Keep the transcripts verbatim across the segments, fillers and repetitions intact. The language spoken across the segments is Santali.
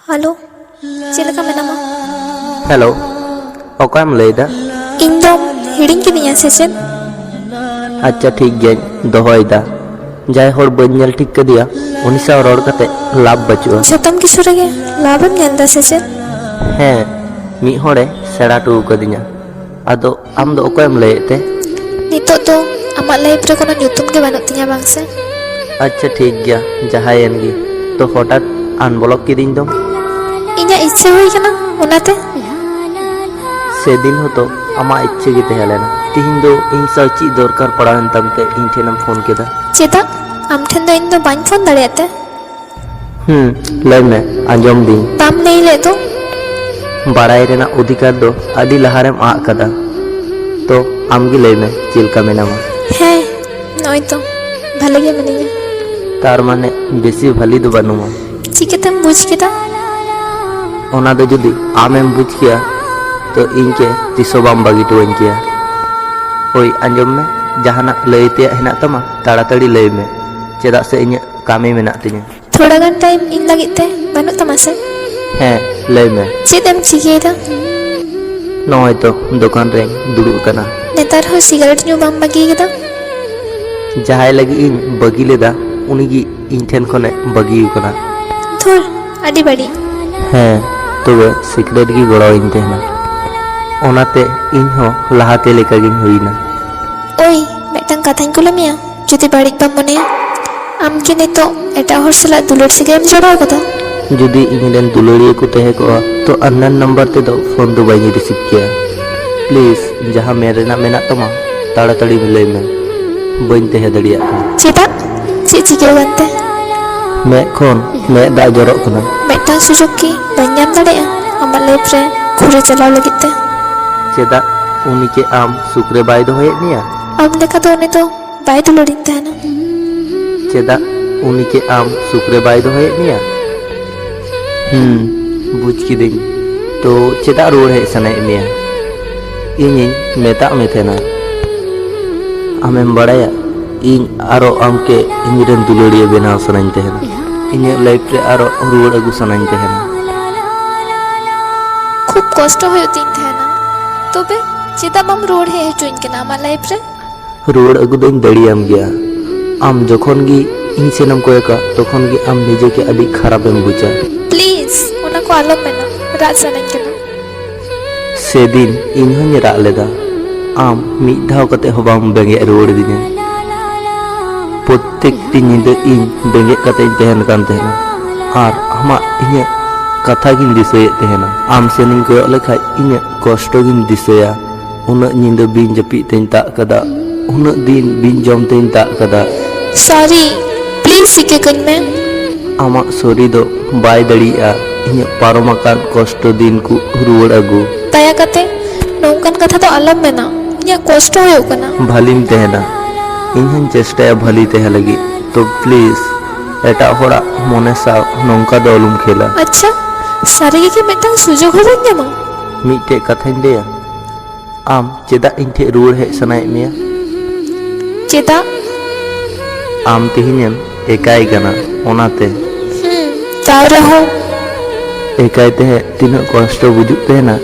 ᱦᱮᱞᱳ, ᱪᱮᱫ ᱞᱮᱠᱟ ᱢᱮᱱᱟᱢᱟ? ᱦᱮᱞᱳ, ᱚᱠᱚᱭᱮᱢ ᱞᱟᱹᱭᱫᱟ? ᱤᱧ ᱫᱚᱢ ᱦᱤᱲᱤᱧ ᱠᱤᱫᱤᱧᱟ ᱥᱮ ᱪᱮᱫ? ᱟᱪᱪᱷᱟ, ᱴᱷᱤᱠ ᱜᱮᱭᱟᱧ ᱫᱚᱦᱚᱭᱮᱫᱟ᱾ ᱡᱟᱦᱟᱸᱭ ᱦᱚᱲ ᱵᱟᱹᱧ ᱧᱮᱞ ᱴᱷᱤᱠ ᱠᱟᱫᱮᱭᱟ, ᱩᱱᱤ ᱥᱟᱶ ᱨᱚᱲ ᱠᱟᱛᱮ ᱞᱟᱵᱷ ᱵᱟᱹᱪᱩᱜᱼᱟ᱾ ᱡᱚᱛᱚᱢ ᱠᱤᱪᱷᱩ ᱨᱮᱜᱮ ᱞᱟᱵᱷ ᱮᱢ ᱧᱮᱞ ᱫᱟ ᱥᱮ ᱪᱮᱫ? ᱦᱮᱸ, ᱢᱤᱫ ᱦᱚᱲᱮ ᱥᱮᱬᱟ ᱦᱚᱴᱚ ᱠᱟᱫᱤᱧᱟ᱾ ᱟᱫᱚ ᱟᱢ ᱫᱚ ᱚᱠᱚᱭᱮᱢ ᱞᱟᱹᱭᱮᱫ ᱛᱮ? ᱱᱤᱛᱚᱜ ᱫᱚ ᱟᱢᱟᱜ ᱞᱟᱭᱤᱯᱷ ᱨᱮ ᱠᱳᱱᱳ ᱧᱩᱛᱩᱢ ᱜᱮ ᱵᱟᱹᱱᱩᱜ ᱛᱤᱧᱟ, ᱵᱟᱝ ᱥᱮ? ᱟᱪᱪᱷᱟ, ᱴᱷᱤᱠ ᱜᱮᱭᱟ, ᱡᱟᱦᱟᱸᱭᱮᱱ ᱜᱮ᱾ ᱛᱚ ᱦᱚᱴᱟᱛ ᱟᱱᱵᱞᱚᱠ ᱠᱤᱫᱤᱧ ᱫᱚᱢ? ᱤᱧᱟᱹᱜ ᱤᱪᱪᱷᱟᱹ ᱦᱩᱭ ᱠᱟᱱᱟ, ᱚᱱᱟᱛᱮ᱾ ᱥᱮᱫᱤᱱ ᱦᱚᱸᱛᱚ ᱟᱢᱟᱜ ᱤᱪᱪᱷᱟᱹ ᱜᱮ ᱛᱟᱦᱮᱸ ᱞᱮᱱᱟ, ᱛᱤᱦᱤᱧ ᱫᱚ ᱤᱧ ᱥᱟᱶ ᱪᱮᱫ ᱫᱚᱨᱠᱟᱨ ᱯᱟᱲᱟᱣᱮᱱ ᱛᱟᱢ ᱛᱮ ᱤᱧ ᱴᱷᱮᱱᱮᱢ ᱯᱷᱳᱱ ᱠᱮᱫᱟ? ᱪᱮᱫᱟᱜ? ᱟᱢ ᱴᱷᱮᱱ ᱫᱚ ᱤᱧ ᱫᱚ ᱵᱟᱹᱧ ᱯᱷᱳᱱ ᱫᱟᱲᱮᱭᱟᱜ ᱛᱮ? ᱦᱩᱸ, ᱞᱟᱹᱭ ᱢᱮ, ᱟᱸᱡᱚᱢ ᱫᱤᱧ᱾ ᱵᱟᱢ ᱞᱟᱹᱭ ᱞᱮᱫ ᱫᱚ? ᱵᱟᱲᱟᱭ ᱨᱮᱱᱟᱜ ᱚᱫᱷᱤᱠᱟᱨ ᱫᱚ ᱟᱹᱰᱤ ᱞᱟᱦᱟᱨᱮᱢ ᱟᱫ ᱠᱟᱫᱟ᱾ ᱛᱚ, ᱟᱢ ᱜᱮ ᱞᱟᱹᱭ ᱢᱮ, ᱪᱮᱫ ᱞᱮᱠᱟ ᱢᱮᱱᱟᱢᱟ? ᱦᱮᱸ, ᱱᱚᱜᱼᱚᱭ ᱛᱚ, ᱵᱷᱟᱞᱮ ᱜᱮ ᱢᱤᱱᱟᱹᱧᱟ᱾ ᱛᱟᱨ ᱢᱟᱱᱮ, ᱵᱮᱥᱤ ᱵᱷᱟᱞᱤ ᱫᱚ ᱵᱟᱹᱱᱩᱢᱟ᱾ ᱪᱤᱠᱟᱹᱛᱮᱢ ᱵᱩᱡᱽ ᱠᱮᱫᱟ? ᱚᱱᱟ ᱫᱚ ᱡᱩᱫᱤ ᱟᱢᱮᱢ ᱵᱩᱡᱽ ᱠᱮᱭᱟ, ᱛᱚ ᱤᱧ ᱠᱮ ᱛᱤᱥ ᱦᱚᱸ ᱵᱟᱢ ᱵᱟᱹᱜᱤ ᱦᱚᱴᱚᱣᱟᱹᱧ ᱠᱮᱭᱟ᱾ ᱳᱭ, ᱟᱸᱡᱚᱢ ᱢᱮ, ᱡᱟᱦᱟᱱᱟᱜ ᱞᱟᱹᱭ ᱛᱮᱭᱟᱜ ᱦᱮᱱᱟᱜ ᱛᱟᱢᱟ, ᱛᱟᱲᱟᱛᱟᱲᱤ ᱞᱟᱹᱭ ᱢᱮ, ᱪᱮᱫᱟᱜ ᱥᱮ ᱤᱧᱟᱹᱜ ᱠᱟᱹᱢᱤ ᱢᱮᱱᱟᱜ ᱛᱤᱧᱟᱹ᱾ ᱛᱷᱚᱲᱟ ᱜᱟᱱ ᱴᱟᱭᱤᱢ ᱤᱧ ᱞᱟᱹᱜᱤᱫ ᱛᱮ ᱵᱟᱹᱱᱩᱜ ᱛᱟᱢᱟ ᱥᱮ? ᱦᱮᱸ, ᱞᱟᱹᱭ ᱢᱮ᱾ ᱪᱮᱫ ᱮᱢ ᱪᱤᱠᱟᱹᱭᱮᱫᱟ? ᱱᱚᱜᱼᱚᱭ ᱛᱚ, ᱫᱚᱠᱟᱱ ᱨᱮᱧ ᱫᱩᱲᱩᱵ ᱟᱠᱟᱱᱟ᱾ ᱱᱮᱛᱟᱨ ᱦᱚᱸ ᱥᱤᱜᱟᱨᱮᱴ ᱧᱩ ᱵᱟᱢ ᱵᱟᱹᱜᱤ ᱟᱠᱟᱫᱟ? ᱡᱟᱦᱟᱸᱭ ᱞᱟᱹᱜᱤᱫ ᱤᱧ ᱵᱟᱹᱜᱤ ᱞᱮᱫᱟ, ᱩᱱᱤ ᱜᱮ ᱤᱧ ᱴᱷᱮᱱ ᱠᱷᱚᱱᱮ ᱵᱟᱹᱜᱤ ᱟᱠᱟᱱᱟ᱾ ᱫᱷᱩᱨ, ᱟᱹᱰᱤ ᱵᱟᱹᱲᱤᱡ᱾ ᱦᱮᱸ, ᱛᱚᱵᱮ ᱥᱤᱠᱨᱮᱴ ᱜᱮ ᱜᱚᱲᱚᱣᱟᱹᱧ ᱛᱟᱦᱮᱱᱟ᱾ ᱚᱱᱟᱛᱮ ᱤᱧ ᱦᱚᱸ ᱞᱟᱦᱟᱛᱮ ᱞᱮᱠᱟᱜᱤᱧ ᱦᱩᱭᱱᱟ᱾ ᱳᱭ, ᱢᱤᱫᱴᱟᱝ ᱠᱟᱛᱷᱟᱧ ᱠᱩᱞᱤ ᱢᱮᱭᱟ, ᱡᱩᱫᱤ ᱵᱟᱹᱲᱤᱡ ᱵᱟᱢ ᱢᱚᱱᱮᱭᱟ, ᱟᱢ ᱠᱤ ᱱᱤᱛᱚᱜ ᱮᱴᱟᱜ ᱦᱚᱲ ᱥᱟᱞᱟᱜ ᱫᱩᱞᱟᱹᱲ ᱥᱟᱹᱜᱟᱹᱭ ᱮᱢ ᱡᱚᱲᱟᱣ ᱠᱟᱫᱟ? ᱡᱩᱫᱤ ᱤᱧ ᱨᱮᱱ ᱫᱩᱞᱟᱹᱲᱤᱭᱟᱹ ᱠᱚ ᱛᱟᱦᱮᱸ ᱠᱚᱜᱼᱟ, ᱛᱚ unknown number ᱛᱮᱫᱚ ᱯᱷᱳᱱ ᱫᱚ ᱵᱟᱹᱧ ᱨᱤᱥᱤᱵᱷ ᱠᱮᱭᱟ᱾ ᱯᱞᱤᱡ, ᱡᱟᱦᱟᱸ ᱢᱮᱱ ᱨᱮᱱᱟᱜ ᱢᱮᱱᱟᱜ ᱛᱟᱢᱟ, ᱛᱟᱲᱟᱛᱟᱲᱤ ᱞᱟᱹᱭ ᱢᱮ᱾ ᱵᱟᱹᱧ ᱛᱟᱦᱮᱸ ᱫᱟᱲᱮᱭᱟᱜ ᱠᱟᱱᱟ᱾ ᱪᱮᱫᱟᱜ? ᱪᱮᱫ ᱪᱤᱠᱟᱹᱣ ᱠᱟᱱᱛᱮ? ᱢᱮᱫ ᱠᱷᱚᱱ ᱢᱮᱫ ᱫᱟᱜ ᱡᱚᱨᱚᱜ ᱠᱟᱱᱟ᱾ ᱢᱤᱫᱴᱟᱝ ᱥᱩᱡᱳᱜᱽ ᱠᱤ ᱵᱟᱹᱧ ᱧᱟᱢ ᱫᱟᱲᱮᱭᱟᱜᱼᱟ ᱟᱢᱟᱜ ᱞᱟᱭᱤᱯᱷ ᱨᱮ ᱜᱷᱩᱨᱮ ᱪᱟᱞᱟᱣ ᱞᱟᱹᱜᱤᱫ ᱛᱮ? ᱪᱮᱫᱟᱜ? ᱩᱱᱤ ᱪᱮᱫ ᱟᱢ ᱥᱩᱠ ᱨᱮ ᱵᱟᱭ ᱫᱚᱦᱚᱭᱮᱫ ᱢᱮᱭᱟ? ᱟᱢ ᱞᱮᱠᱟ ᱫᱚ ᱩᱱᱤ ᱫᱚ ᱵᱟᱭ ᱫᱩᱞᱟᱹᱲᱤᱧ ᱛᱟᱦᱮᱱᱟ᱾ ᱪᱮᱫᱟᱜ? ᱩᱱᱤ ᱪᱮᱫ ᱟᱢ ᱥᱩᱠ ᱨᱮ ᱵᱟᱭ ᱫᱚᱦᱚᱭᱮᱫ ᱢᱮᱭᱟ? ᱦᱩᱸ, ᱵᱩᱡᱽ ᱠᱤᱫᱟᱹᱧ᱾ ᱛᱚ ᱪᱮᱫᱟᱜ ᱨᱩᱣᱟᱹᱲ ᱦᱮᱡ ᱥᱟᱱᱟᱭᱮᱫ ᱢᱮᱭᱟ? ᱤᱧᱤᱧ ᱢᱮᱛᱟᱜ ᱢᱮ ᱛᱟᱦᱮᱱᱟ᱾ ᱟᱢᱮᱢ ᱵᱟᱲᱟᱭᱟ, ᱤᱧ ᱟᱨᱚ ᱟᱢ ᱠᱮ ᱤᱧᱨᱮᱱ ᱫᱩᱞᱟᱹᱲᱤᱭᱟᱹ ᱵᱮᱱᱟᱣ ᱥᱟᱱᱟᱧ ᱛᱟᱦᱮᱱᱟ᱾ ᱤᱧᱟᱹᱜ ᱞᱟᱭᱤᱯᱷ ᱨᱮ ᱟᱨᱚ ᱨᱩᱣᱟᱹᱲ ᱟᱹᱜᱩ ᱥᱟᱱᱟᱧ ᱛᱟᱦᱮᱱᱟ᱾ ᱠᱷᱩᱵ ᱠᱚᱥᱴᱚ ᱦᱩᱭᱩᱜ ᱛᱤᱧ ᱛᱟᱦᱮᱱᱟ᱾ ᱛᱚᱵᱮ ᱪᱮᱫᱟᱜ ᱵᱟᱢ ᱨᱩᱣᱟᱹᱲ ᱦᱮᱡ ᱦᱚᱪᱚᱧ ᱠᱟᱱᱟ ᱟᱢᱟᱜ ᱞᱟᱭᱤᱯᱷ ᱨᱮ? ᱨᱩᱣᱟᱹᱲ ᱟᱹᱜᱩ ᱫᱚᱧ ᱫᱟᱲᱮᱭᱟᱢ ᱜᱮᱭᱟ᱾ ᱟᱢ ᱡᱚᱠᱷᱚᱱ ᱜᱮ ᱤᱧ ᱥᱮᱱᱮᱢ ᱠᱚᱭᱚᱜᱟ, ᱛᱚᱠᱷᱚᱱ ᱜᱮ ᱟᱢ ᱱᱤᱡᱮ ᱜᱮ ᱟᱹᱰᱤ ᱠᱷᱟᱨᱟᱯ ᱮᱢ ᱵᱩᱡᱟ᱾ ᱯᱞᱤᱡ, ᱚᱱᱟ ᱠᱚ ᱟᱞᱚᱢ ᱢᱮᱱᱟ, ᱨᱟᱜ ᱥᱟᱱᱟᱧ ᱠᱟᱱᱟ᱾ ᱥᱮᱫᱤᱱ ᱤᱧ ᱦᱚᱸᱧ ᱨᱟᱜ ᱞᱮᱫᱟ, ᱟᱢ ᱢᱤᱫ ᱫᱷᱟᱣ ᱠᱟᱛᱮ ᱦᱚᱸ ᱵᱟᱢ ᱵᱮᱸᱜᱮᱫ ᱨᱩᱣᱟᱹᱲ ᱫᱤᱧᱟ᱾ ᱯᱨᱚᱛᱮᱠᱴᱤ ᱧᱤᱫᱟᱹ ᱤᱧ ᱵᱮᱸᱜᱮᱫ ᱠᱟᱛᱮ ᱤᱧ ᱛᱟᱦᱮᱱ ᱠᱟᱱ ᱛᱟᱦᱮᱱᱟ ᱟᱨ ᱟᱢᱟᱜ ᱤᱧᱟᱹᱜ ᱠᱟᱛᱷᱟ ᱜᱤᱧ ᱫᱤᱥᱟᱹᱭᱮᱫ ᱛᱟᱦᱮᱱᱟ᱾ ᱟᱢ ᱥᱮᱱᱤᱧ ᱠᱚᱭᱚᱜ ᱞᱮᱠᱷᱟᱡ ᱤᱧᱟᱹᱜ ᱠᱚᱥᱴᱚ ᱜᱤᱧ ᱫᱤᱥᱟᱹᱭᱟ᱾ ᱩᱱᱟᱹᱜ ᱧᱤᱫᱟᱹ ᱵᱤᱧ ᱡᱟᱹᱯᱤᱫ ᱛᱮᱧ ᱛᱟᱜ ᱠᱟᱫᱟ, ᱩᱱᱟᱹᱜ ᱫᱤᱱ ᱵᱤᱧ ᱡᱚᱢ ᱛᱮᱧ ᱛᱟᱜ ᱠᱟᱫᱟ᱾ ᱥᱚᱨᱤ, ᱯᱞᱤᱡ ᱤᱠᱟᱹ ᱠᱟᱹᱧ ᱢᱮ᱾ ᱟᱢᱟᱜ ᱥᱚᱨᱤ ᱫᱚ ᱵᱟᱭ ᱫᱟᱲᱮᱭᱟᱜᱼᱟ ᱤᱧᱟᱹᱜ ᱯᱟᱨᱚᱢ ᱟᱠᱟᱱ ᱠᱚᱥᱴᱚ ᱫᱤᱱ ᱠᱚ ᱨᱩᱣᱟᱹᱲ ᱟᱹᱜᱩ᱾ ᱫᱟᱭᱟ ᱠᱟᱛᱮ ᱱᱚᱝᱠᱟᱱ ᱠᱟᱛᱷᱟ ᱫᱚ ᱟᱞᱚᱢ ᱢᱮᱱᱟ, ᱤᱧᱟᱹᱜ ᱠᱚᱥᱴᱚ ᱦᱩᱭᱩᱜ ᱠᱟᱱᱟ᱾ ᱵᱷᱟᱹᱞᱤᱢ ᱛᱟᱦᱮᱱᱟ, ᱤᱧ ᱦᱚᱧ ᱪᱮᱥᱴᱟᱭᱟ ᱵᱷᱟᱹᱞᱤ ᱛᱟᱦᱮᱸ ᱞᱟᱹᱜᱤᱫ, ᱛᱚ ᱯᱞᱤᱡ ᱮᱴᱟᱜ ᱦᱚᱲᱟᱜ ᱢᱚᱱᱮ ᱥᱟᱶ ᱱᱚᱝᱠᱟ ᱫᱚ ᱟᱞᱚᱢ ᱠᱷᱮᱞᱟ᱾ ᱟᱪᱪᱷᱟ, ᱥᱟᱹᱨᱤ ᱜᱮ ᱠᱤ ᱢᱤᱫᱴᱟᱝ ᱥᱩᱡᱳᱜᱽ ᱦᱚᱸ ᱵᱟᱹᱧ ᱧᱟᱢᱟ? ᱢᱤᱫᱴᱮᱡ ᱠᱟᱛᱷᱟᱧ ᱞᱟᱹᱭᱟ, ᱟᱢ ᱪᱮᱫᱟᱜ ᱤᱧ ᱴᱷᱮᱡ ᱨᱩᱣᱟᱹᱲ ᱦᱮᱡ ᱥᱟᱱᱟᱭᱮᱫ ᱢᱮᱭᱟ? ᱪᱮᱫᱟᱜ? ᱟᱢ ᱛᱮᱦᱮᱧᱮᱢ ᱮᱠᱟᱭ ᱠᱟᱱᱟ, ᱚᱱᱟᱛᱮ᱾ ᱦᱩᱸ, ᱛᱟᱣ ᱨᱮᱦᱚᱸ᱾ ᱮᱠᱟᱭ ᱛᱟᱦᱮᱸ ᱛᱤᱱᱟᱹᱜ ᱠᱚᱥᱴᱚ ᱵᱩᱡᱩᱜ ᱛᱟᱦᱮᱱᱟ,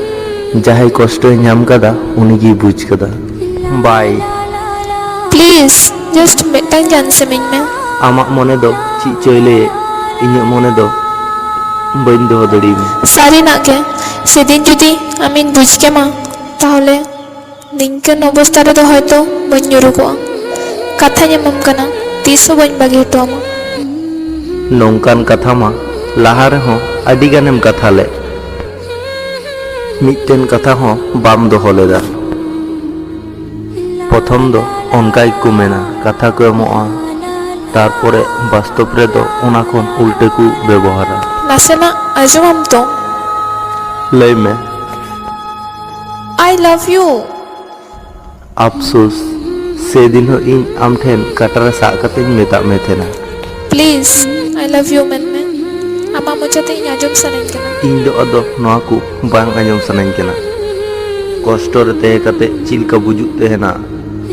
ᱡᱟᱦᱟᱸᱭ ᱠᱚᱥᱴᱚᱭ ᱧᱟᱢ ᱠᱟᱫᱟ, ᱩᱱᱤᱜᱮᱭ ᱵᱩᱡᱽ ᱠᱟᱫᱟ᱾ ᱵᱟᱭ᱾ ᱯᱞᱤᱡ, ᱡᱟᱥᱴ ᱢᱤᱫᱴᱟᱝ ᱪᱟᱱᱥ ᱮᱢᱟᱹᱧ ᱢᱮ᱾ ᱟᱢᱟᱜ ᱢᱚᱱᱮ ᱫᱚ ᱪᱮᱫ ᱪᱚᱭ ᱞᱟᱹᱭᱮᱫ, ᱤᱧᱟᱹᱜ ᱢᱚᱱᱮ ᱫᱚ ᱵᱟᱹᱧ ᱫᱚᱦᱚ ᱫᱟᱲᱮᱭᱟᱢᱟ᱾ ᱥᱟᱹᱨᱤᱱᱟᱜ ᱜᱮ, ᱥᱮᱫᱤᱱ ᱡᱩᱫᱤ ᱟᱢᱤᱧ ᱵᱩᱡᱽ ᱠᱮᱢᱟ, ᱛᱟᱦᱚᱞᱮ ᱱᱤᱝᱠᱟᱹᱱ ᱚᱵᱚᱥᱛᱟ ᱨᱮᱫᱚ ᱦᱚᱭᱛᱚ ᱵᱟᱹᱧ ᱧᱩᱨᱩ ᱠᱚᱜᱼᱟ᱾ ᱠᱟᱛᱷᱟᱧ ᱮᱢᱟᱢ ᱠᱟᱱᱟ, ᱛᱤᱥ ᱦᱚᱸ ᱵᱟᱹᱧ ᱵᱟᱹᱜᱤ ᱦᱚᱴᱚ ᱟᱢᱟ᱾ ᱱᱚᱝᱠᱟᱱ ᱠᱟᱛᱷᱟ ᱢᱟ ᱞᱟᱦᱟ ᱨᱮᱦᱚᱸ ᱟᱹᱰᱤ ᱜᱟᱱᱮᱢ ᱠᱟᱛᱷᱟ ᱞᱮᱫ, ᱢᱤᱫᱴᱮᱱ ᱠᱟᱛᱷᱟ ᱦᱚᱸ ᱵᱟᱢ ᱫᱚᱦᱚ ᱞᱮᱫᱟ᱾ ᱯᱨᱚᱛᱷᱚᱢ ᱫᱚ ᱚᱱᱠᱟ ᱜᱮᱠᱚ ᱢᱮᱱᱟ, ᱠᱟᱛᱷᱟ ᱠᱚ ᱮᱢᱚᱜᱼᱟ, ᱛᱟᱨᱯᱚᱨᱮ ᱵᱟᱥᱛᱚᱵ ᱨᱮᱫᱚ ᱚᱱᱟ ᱠᱷᱚᱱ ᱩᱞᱴᱟᱹ ᱠᱚ ᱵᱮᱵᱚᱦᱟᱨᱟ᱾ ᱱᱟᱥᱮᱱᱟᱜ ᱟᱸᱡᱚᱢᱟᱢ ᱛᱚ? ᱞᱟᱹᱭ ᱢᱮ᱾ I love you. ᱟᱯᱥᱳᱥ, ᱥᱮᱫᱤᱱ ᱦᱚᱸ ᱤᱧ ᱟᱢ ᱴᱷᱮᱱ ᱠᱟᱴᱟ ᱨᱮ ᱥᱟᱵ ᱠᱟᱛᱮᱧ ᱢᱮᱛᱟᱜ ᱢᱮ ᱛᱟᱦᱮᱱᱟ᱾ Please, I love you ᱢᱮᱱ ᱢᱮ᱾ ᱟᱢᱟᱜ ᱢᱚᱪᱟᱛᱮ ᱤᱧ ᱟᱸᱡᱚᱢ ᱥᱟᱱᱟᱧ ᱠᱟᱱᱟ᱾ ᱤᱧ ᱫᱚ ᱟᱫᱚ ᱱᱚᱣᱟ ᱠᱚ ᱵᱟᱝ ᱟᱸᱡᱚᱢ ᱥᱟᱱᱟᱧ ᱠᱟᱱᱟ᱾ ᱠᱚᱥᱴᱚ ᱨᱮ ᱛᱟᱦᱮᱸ ᱠᱟᱛᱮ ᱪᱮᱫ ᱞᱮᱠᱟ ᱵᱩᱡᱩᱜ ᱛᱟᱦᱮᱱᱟ,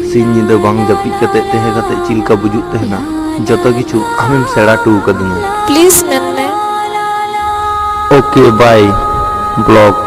ᱥᱤᱧ ᱧᱤᱫᱟᱹ ᱵᱟᱝ ᱡᱟᱹᱯᱤᱫ ᱠᱟᱛᱮ ᱛᱟᱦᱮᱸ ᱠᱟᱛᱮ ᱪᱮᱫ ᱞᱮᱠᱟ ᱵᱩᱡᱩᱜ ᱛᱟᱦᱮᱱᱟ, ᱡᱚᱛᱚ ᱠᱤᱪᱷᱩ ᱟᱢᱮᱢ ᱥᱮᱬᱟ ᱦᱚᱴᱚ ᱟᱠᱟᱫᱤᱧᱟ᱾ Please ᱢᱮᱱ ᱢᱮ᱾ Okay, bye. Block.